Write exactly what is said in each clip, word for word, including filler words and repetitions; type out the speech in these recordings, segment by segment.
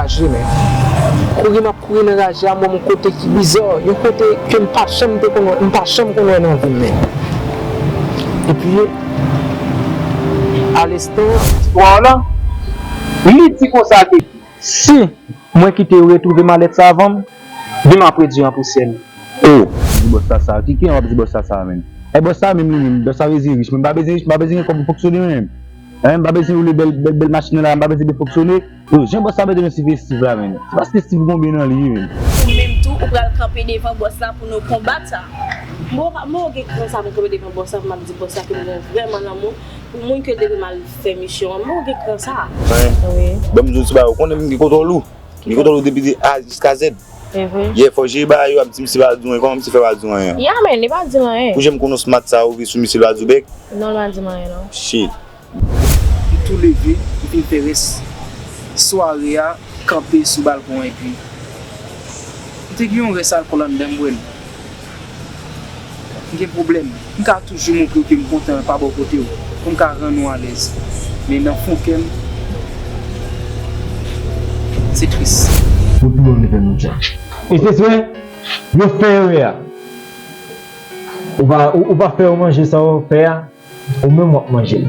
Raje, men. Kouri m ap kouri nan raje a, m wè m yon kote ki biza, yon kote ke m pa janm te konn wè, m pa janm konn wè nan vi m, men. Epi, alestan, istwa w la, li di konsa ke si mwen kite yo retwouve malèt sa avan m, demen m ap redui an pousyè. Oh! Di bòs la sa, ki, ki w ap di bòs la sa, menm? E bòs la menm li menm, bòs la vle di rich, men m pa bezwen rich, m pa bezwen gen kòb pou fonksyone menm. Hein, m pa bezwen woule bèl, bèl, bèl machin nan la, m pa bezwen pou fonksyone. Yo, jan bòs la mete nou sou festiv la, menm. Se paske Steve gon byen nan li, menm. Ou menm tou, ou pral kanpe devan bòs la pou nou konbat sa. Mwen, mwen gen kran sa pou m kanpe devan bòs la, pou m ap di bòs la ke m gen vrèman lanmou pou moun ke l te vin al fè misyon an. Mwen gen kran sa. Hein? Wi. Ban m di w ti bagay, ou konnen m gen kontwòl ou. M gen kontwòl ou depi de A jiska Z. Yè fò jere bagay yo ap di misye pa di w anyen, kòman misye fè pa di w anyen? Ya, men, li pa di l anyen. Pou jan m konnen w smart sa, ou vin sou misye, li pa di w bèk? Non, li pa di m anyen, non. Shit. M tou leve, m vin fè rès sware a kanpe sou balkon an, epi m te gen yon rès alkòl anndan m bwè l. M gen pwoblèm. M ka toujou montre w ke m kontan pa bò kote w, pou m ka rann ou alèz. Men nan fon kè m, se tris. Ou pi bon vle fè m yon jan. E se swè, yo fè erè a. Ou pa, ou, ou pa fè yo manje sa yo fè a. Ou menm w ap manje l.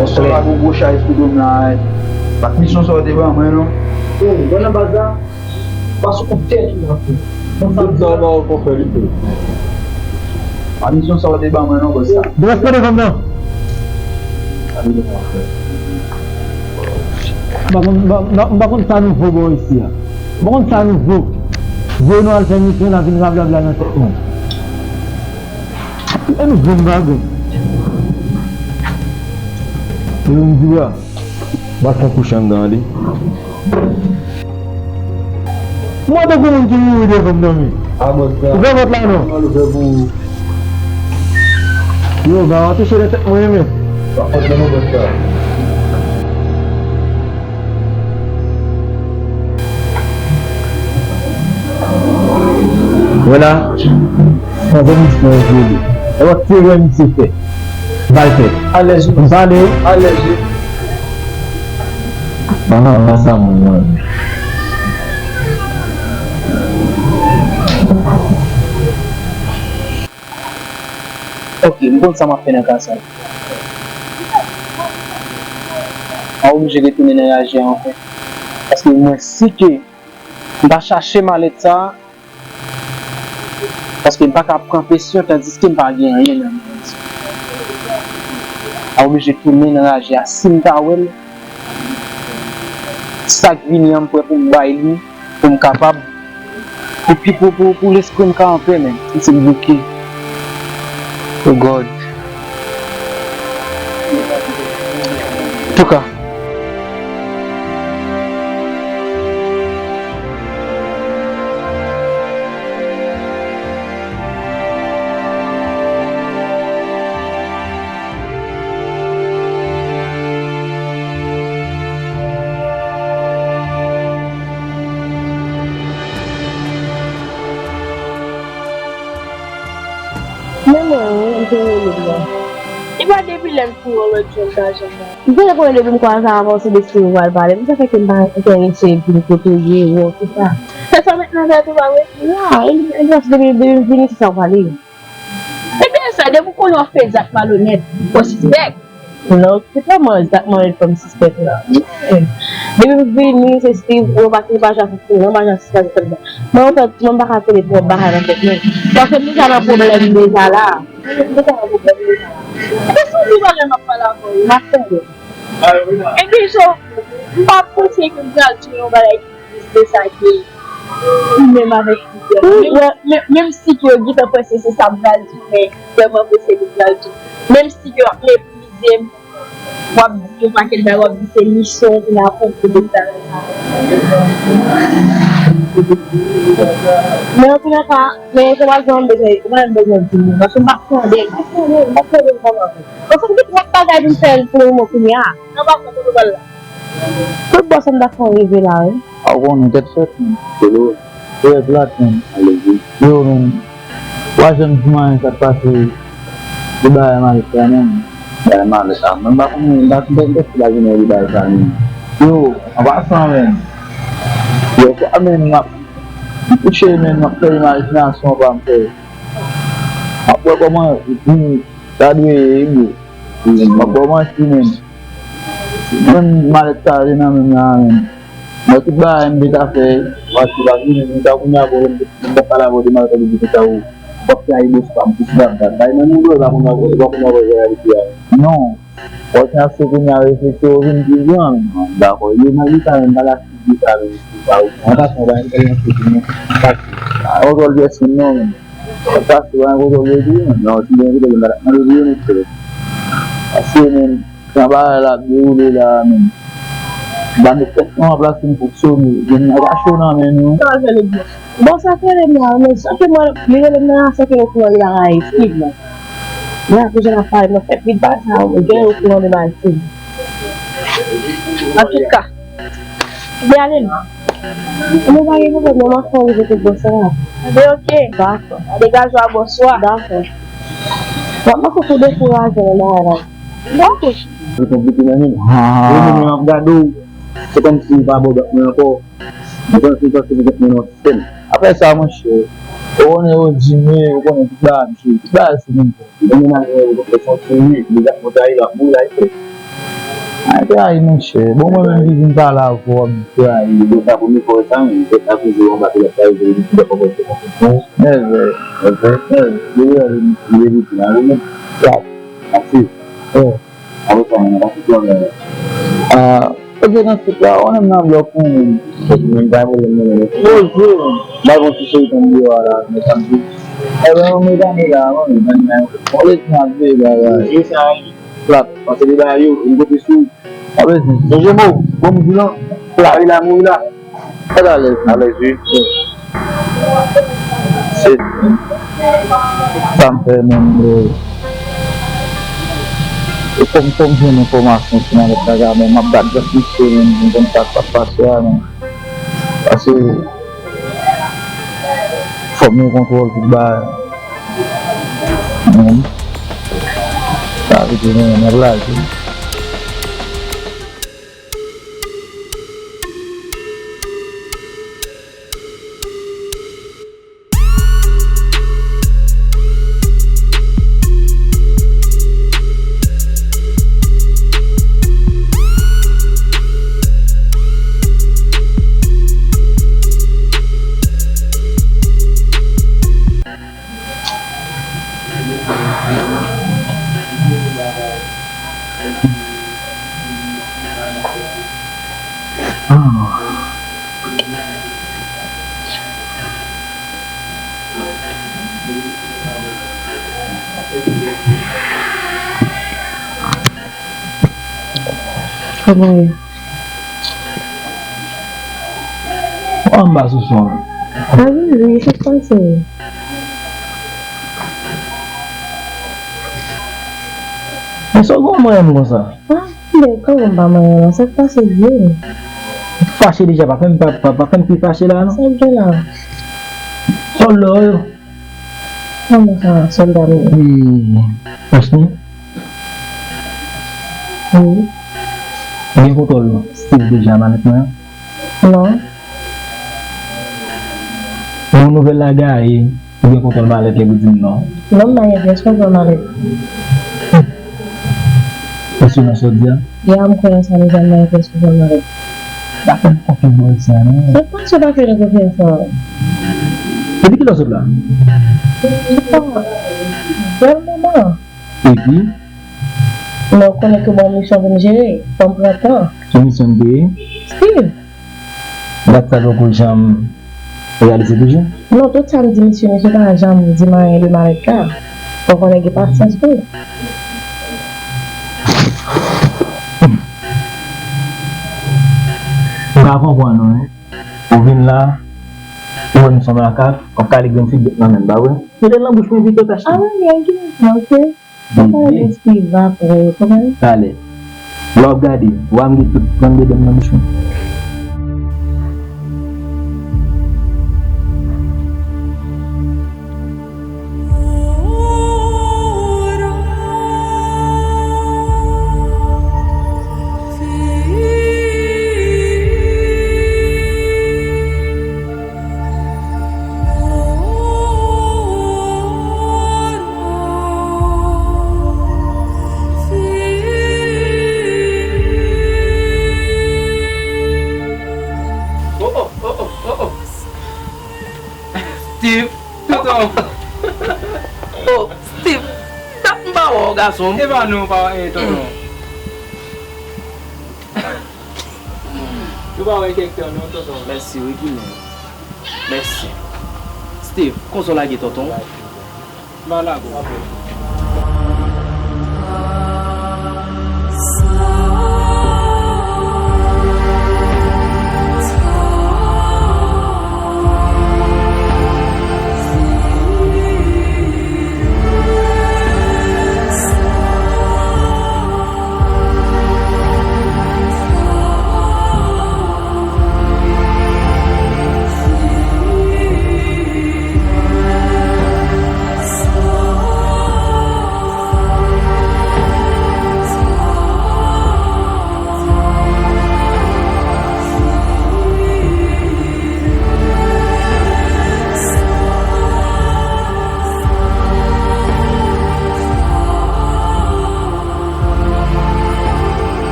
Bòs la gon gwo chay sou do m la, eh. Pa t misyon sa w te ban mwen, non. Bon, bon, nan baz la, pa sou kont tèt ou l ap fè. Tout sa w ba w pou fè li tou. Pa misyon sa w te ban mwen, non, bòs la. Dwès pa devan m, non. M pa konn, m pa, m pa, m pa konn sa nouvo bò isi a. M pa konn sa nouvo. Voye nou al fè misyon, n ap vin rablabla nan tèt nou. E nou vin bagay. E nou di a. Bat fè kouche anndan an, li. Mwen tankou moun ki mouri devan m nan, men. A, bòs la. Ou fè vòt la, non? Kòman nou fè pou ou? Yo, ba w touche nan tèt mwen, men. Pa fòt nan mwen, bòs la. Vwala. Anvan misye antre li. E w ap tire misye fè. Ba l fè. Alèz wi. M pale. Alèz wi. Anhan, anhan, sa moun nan. Ok, m konn sa m ap fè nan ka sa. M ap oblije retounen nan raje a ankò. Paske mwen si ke m pa chache malèt sa a, paske m pa ka pran presyon tandiske m pa gen anyen nan men. A oblije tounen nan raje a. Si m ta wè l, sa k vini an, m prè pou m bay li, pou m kapab, pou, pou, pou, pou, pou lespri m ka anpè, men. M se bouke. Oh God. Touka. Men mwen wi, m te rele l la. E Kwa depi lè m fin yon lòt jèn pa janm la. M te konnen depi m kwaze avè w, se de Steve ou pral pale. M sa fè ke m pa enterese vin kote w ye, wè w, tout sa. Se sa mentnan fè tou pa vre? Ya, e, e, depi, depi m vini, se sa w pale. Ebyen, sa, depi w konnen w ap fè zak malonèt, w sispèk. Non, se pa mwen egzakteman ret fè m sispèk la. Depi m vini, se Steve, mwen pa, mwen pa janm, mwen pa janm sispèk sa. Mwen, anfèt, mwen pa ka tande twòp bagay nan tèt mwen. Paske m deja nan pwoblèm deja la. M deja nan pwoblèm deja la. Se sou di bagay m ap pale avè w, m ap tande. Ebyen, so, m pa panse ke m pral di yon bagay ki plis de sa ke ou menm avèk Steve. Menm, menm, menm si ke yo gentan panse se sa m pral di, men vrèman panse ke m pral di. Menm si ke yo ap meprize m, w ap di yon pakèt bagay, w ap di se misyon ou vin akonpli, et cetera. Men antoulèka, men se pa sa m bezwen, se pa sa m bezwen di nou, paske m p ap tande, m p ap tande, m p ap tande kòman. Paske m gen twòp bagay pou m fè pou le moman kounye a. Nan pa fè kote w pral la. Tout bò sa m t ap fè rive la, wi. A w konnen tèt fèt, men. Kolo. Rèv la, men. Alèzi. Yo, men. Twa jèn di mwen sa k pase. Li bay malèt la, men. Bay malèt la. Mwen m pa konnen, m pa konnen si la jounen li bay sa, men. Yo, an pasan, men. Yo, kwa, men, m ap, m kouche, men, m ap fè imajinasyon pa m fè. M ap wè kòman, hmm, sa dwe ye, bro. M ap ba w manti, men. Menm malèt sa a te nan men m la, men. Mwen, tout bagay m te ka fè. Mwen, se pa vini, m ta kounye a, bon, m t ap pale avè w de malèt la, li di konsa ou p ap trayi bòs pa m, plis bab, bab. Bay nan moun dòy, pa kounye a, pa kounye a, pa kounye a, pa kounye a. Non. Bon, se ap se kounye a refleksyon yo vin pi gran, men. Dakò, yo nan leta, men, bagay figi sa, men, se pa ou. An pasan, ou pa gen tèlman se kounye a. Pati. A, kontwòl pyès moun, non, men. An pasan, ou pa gen kontwòl yo tou, men. Non, si gen kontwòl, men, bagay nan yo, men, frè. Paske, men, Jan bagay la ap dewoule la a menm. M pa met tèt mwen an plas pou m fonksyone. Gen nèg a cho nan men nou. Sa fè lòt bò. Bon, sa k rele m la, men sa ke mwen, li rele m nan la, sa ke okouran de bagay Steve la. Mwen ap jan ap pale nan fèt li pa sa, ou gen okouran de bagay Steve. Antouka, Steve ale non. Mwen pa gen pwoblèm, non, m ap fè w rive tout bò sa a. Anben, oke. Dakò. Degaje w, bonswa. Dakò. Mwen panse pou dekouraje nan bagay la. Bon. Se konplike nan men. Ah. Ou menm ap gade w, se kòmsi ou pa bò dòt mwen ankò. Ou panse, ou panse pou kont mwen nan sistèm. Afè sa, monchè, ou konnen yo di, men ou konnen tout bagay, monchè. Tout bagay se menm jan. Ou konnen malgre ou fè son ti ri, li ap monte a, l ap mouri la, frè. Ay, trayi, monchè. Bon, mwen menm ki vin pale avè w, m trayi. Bon, sa premye fwa sa, men, se sa toujou anba telefòn, li di, li di, Nèfè. Nèfè. Nèfè. Li di, li di, li di, li di, Ase. Oh. Apre sa, mwen pa sou pwoblèm. Ah, ebyen nan tout la, ou menm nan blòk ou menm. Mwen pa pwoblèm nan blòk. Bonjou. Ba bon ti cheri tann deyò a la, mwen tann di. Ebyen, mwen mekanik la, mwen mekanik la. Ou lè nan veye la, la. Jwe sa, plat. Pase li ba yo, yon kote sou. Apre di. Bonjou, mo. Bon, m di non. Plat. Mouri la, mouri la. Fèt alèz. Alèz, wi. Se sa m fè menm, e, e kòm, kòm jwenn enfòmasyon sou malèt la, men m ap bat jès misye, men m konn sa k ap pase a, men. Paske fò m gen kontwòl tout bagay. Men, sa vle di, men, m ap lage. Kòman ye? Ou anba sou son an. A wi, wi, sa k pase? Men sa w gen manyen m konsa? A, men kòman m pa manyen w la? Sa k pase vre? Fache deja, pa fè m, pa, pa, pa fè m pi fache la, non. Sa k gen la? Sòlda w yo. Kòman sa, sòlda m yo? Wi, pòs nou. Wi. Ou gen kontwòl Steve deja malèt mwen an? Non. Bon, nouvèl la gaye, ou gen kontwòl malèt epi w di m non? Non, m pa gen pyès kontwòl malèt. Ou si nan sa w di a? Ya, m kwè nan sa, mezanmi, m pa gen pyès kontwòl malèt. Pa fè m konfyans bò sa, non. Sa k pase w pa fè nou konfyans, non? Depi kilè w sot la? Se pa bèl moman. Epi? Men w konnen ke bon misyon pou m jere, fò m pran tan. Ki misyon m te ye? Steve. Dat sa poko janm reyalize toujou? Non, tout sa m di misye, misye pa janm di m anyen de malèt la. Fò w konnen gen pasyans tou. M pa konprann ou, wi. Ou vin la, ou wè m se yon makak, w ap kale grenn figi nan men m, pa vre? Mete l nan bouch mwen pito, Tachni. Ah wi, men ki misyon, ok? Ou pa lespri va pou ou, konprann? Talè. Lè w ap gade, w a m gen tout grenn dedan nan bouch mwen. Oh, oh, oh, oh, oh, oh. Steve, tonton. Oh, Steve, dat m pa wè w, gason. E pa nou pa wè, eh, tonton. Nou pa wè kèk tan non, tonton. Mèsi, wi, Guilain. Mèsi. Steve, konsa w lage tonton? M pa lage w.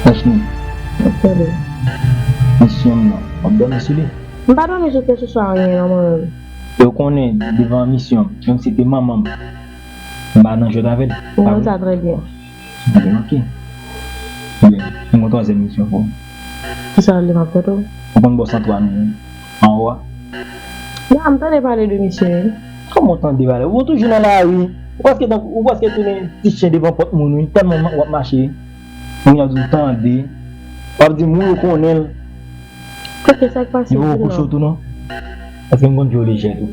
Tachni. Ap tande. Misyon m nan, w ap dòmi sou li? M pa dòmi sou kèseswa anyen non, mwen menm. E w konnen, devan misyon m, menm si se te manman m, m pa nan jwèt avè l. Ou konn sa trè byen. Byen, ok. Byen, m gen yon twazyèm misyon pou ou. Kisa l ye, m ap tande w? Ou konn bòs Antwàn anwo a? Ya, m tande pale de misye, wi. Kòman w tande pale? Ou toujou nan lari. Ou prèske tankou, ou prèske tounen ti chen devan pòt moun, wi. Tèlman w ap mache, wi. Moun ap di w tande. W ap di m wi, ou konnen l. Ok, sa k pase? Li poko kouche w tou non? Paske m konn vye w lejè tou.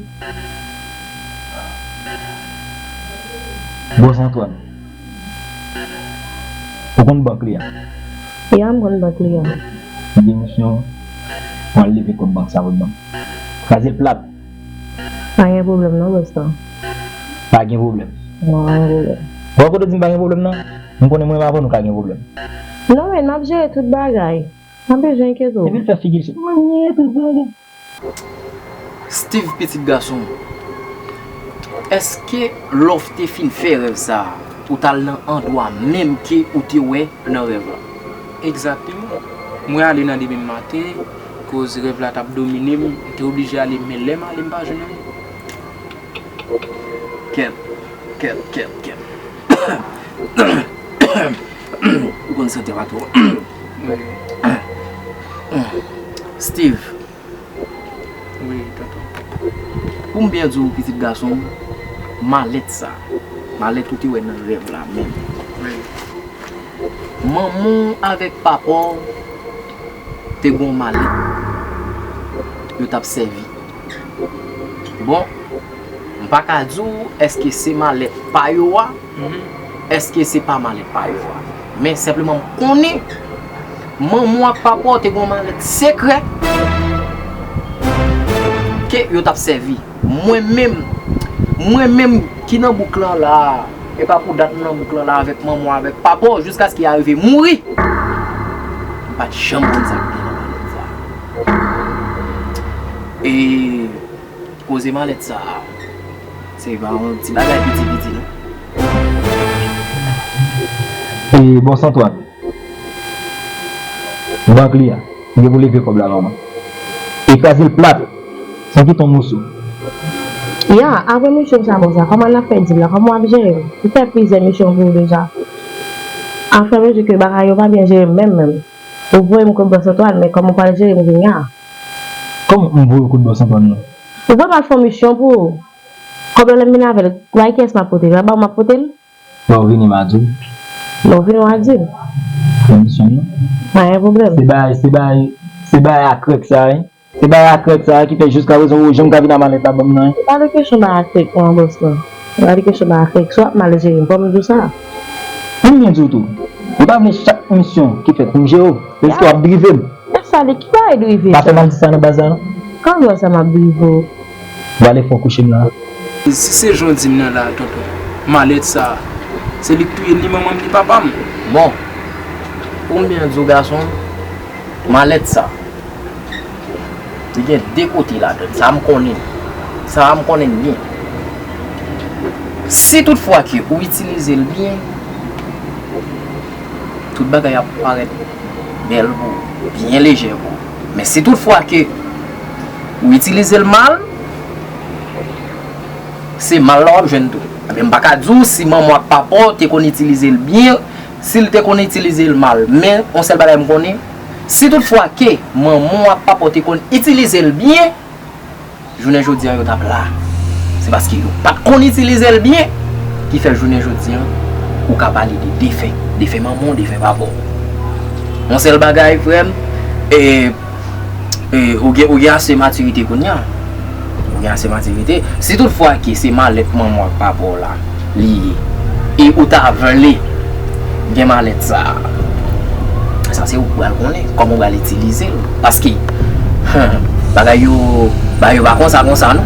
Bòs Antwàn, ou konn bank li a? Ya, m konn bank li a. M gen misyon pou al leve kòb bank sa pou l ban m. Kraze l plat. Pa gen pwoblèm non, bòs lan. Pa gen pwoblèm. Non, pa gen pwoblèm. Bon, kote w di m pa gen pwoblèm nan? M konnen mwen menm avè w nou ka gen pwoblèm. Non, men m ap jere tout bagay. Pa bezwen enkyete w. Epi l fè figi l, mwen niye tout bagay. Steve, pitit gason m, èske lè w te fin fè rèv sa a, ou t al nan andwa menm ke ou te wè nan rèv la? Egzakteman. Mwen ale nan demen maten, koz rèv la t ap domine m, m te oblije ale, men lè m ale, m pa jwenn anyen. Kèt, kèt, kèt, kèt. Ou konn sante pa twò. Steve. Wi, tonton. Pou m byen di w, pitit gason m, malèt sa, malèt ou te wè nan rèv la menm. Wi. Manman w avèk papa w te gen yon malèt yo t ap sèvi. Bon, m pa ka di w èske se malèt pa yo a, èske se pa malèt pa yo a. Men senpleman m konnen manman w ak papa w te gen yon malèt sekrè Yo t ap sèvi. Mwen menm, mwen menm ki nan bouk lan la, e pa pou dat m nan bouk lan la avèk manman w, avèk papa w, jiskaske y a rive mouri, m pa t janm konn sa k gen nan malèt sa. E koze malèt sa, se pa yon ti bagay piti piti, non. E bòs Antwàn, bank li a, li gen pou leve kòb la, manman. E kraze l plat, san kite yon moso. Ya, apre misyon sa, bòs la, kòman n ap fè di l la? Kòman w ap jere l? M fè plizyè misyon pou ou deja. Anfèmezi ke bagay yo pa byen jere menm, menm. Ou voye m kot bòs Antwàn, men kòman w pral jere m kounye a? Kòman m voye w kot bòs Antwàn nan? Ou voye m al fè yon misyon pou ou. Kòb la lè m vin avè l, bay kiyès m ap pote l? Laba w m ap pote l? Lè w vini m a di w. Lè w vini w a di m. Fè misyon nan. Pa gen pwoblèm. Se bay, se bay, se bay a krèk sa, wi. Se bay a krèk sa ki fè jiska prezan ou janm ka vin a malèt la ban m nan, wi. Se pa de kesyon bay a krèk non, bòs lan. Se pa de kesyon bay a krèk. Si w ap mal jere m, fò m di w sa. Pou m byen di w tou, ou pa vle chak misyon ki fèt pou m jere w. Se jiska w ap drive m. E sa li ki bay drive sa? Pa fè m al di sa nan baz la non. Kòman sa m ap drive w? Ou ale fè w kouche m la. Si se jan w di m nan la, tonton, malèt sa, se li k touye ni manman m ni papa m. Bon, pou m byen di w gason, malèt sa, li gen de kote ladan l. Sa a m konnen. Sa a m konnen l byen. Si toutfwa ke ou itilize l byen, tout bagay ap parèt bèl pou ou, byen lejè pou ou. Men si toutfwa ke ou itilize l mal, se mal la w ap jwenn tou. Ebyen, m pa ka di w si manman w ak papa w te konn itilize l byen, si l te konn itilize l mal. Men, yon sèl bagay m konnen, si toutfwa ke manman w ak papa w te konn itilize l byen, jounen jodi a yo t ap la. Se paske yo pa t konn itilize l byen ki fè jounen jodi a ou ka pale de defen, defen manman w, defen papa w. Yon sèl bagay, frè m, e, e, ou gen, ou gen ase matirite kounye a. Ou gen ase matirite. Si toutfwa ke se malèt manman w ak papa w la li ye, e ou ta vle gen malèt sa a, sa se ou k pral konnen kòman ou pral itilize l. Paske, hmm, bagay yo, bagay yo pa konsa, konsa, non.